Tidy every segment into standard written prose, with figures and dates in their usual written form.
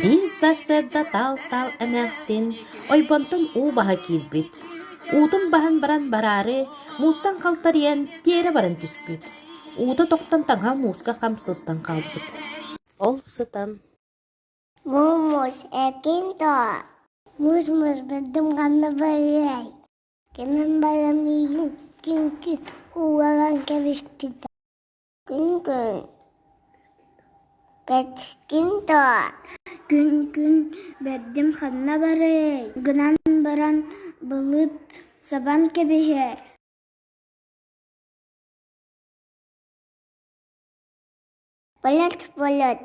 Биир сарсыарда таал-таал эмээхсин ойбонтон уу баһа киирбит. Уутун баһан баран бараары, муустан халтарыйан тиэрэ баран түспүт. Уута тохтон таҥаһа мууска хам сыстан хаалбыт. Ол сытан Муус этин дуо? Муус-муус бардым ханна барыай? Кимэн баран миигин күҥкү ууларан кэбиспитэ. Күн-күн бэткин дуо? Күн-күн бэрдим ханна барыай? Гынан баран былыт сабан кэбиһэр. Былыт-былыт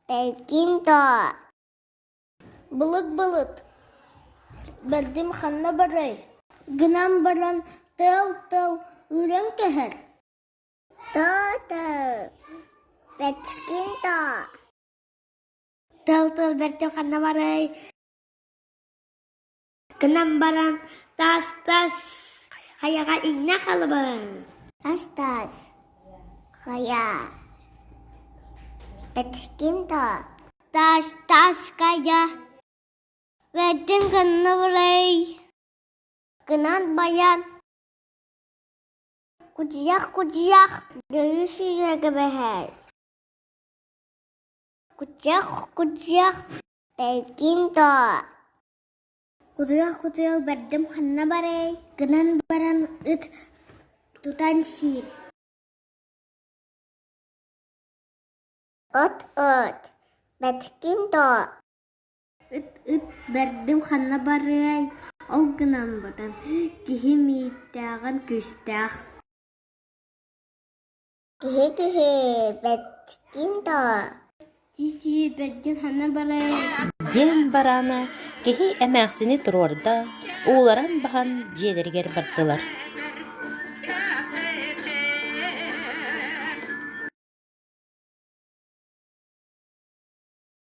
бэргин дуо? Былыт-былыт бэрдим ханна барай? Гынан баран тыал-тыал үүрэн кэһэр. Тоо-тоо бэткин дуо? Тыал-тыал бэрдим ханна барай? Гынан баран таас-таас хайаҕа иҥнэ халыбын. Тас-тас хайа бэткин дуо? Таас-таас хайа бэрдим ханна барай? Гынан байан Кутуйах-кутуйах дьөрү сүүрэ кэбиһэр Кутуйах-кутуйах бэргин дуо? Кутуйах-кутуйах бэрдим ханна барай? Гынан баран ыт тутан сиир. Ыт-ыт бэткин дуо? Ыт-ыт бэрдим ханна барыай? Ол гынан баран киһи мииттээҕин күүстээх. Киһи-киһи бэткин дуо? Киһи бэрдим ханна барай? Диэн бараана киһи эмээхсини туруорда, ууларан баһан дьиэлэригэр бардылар.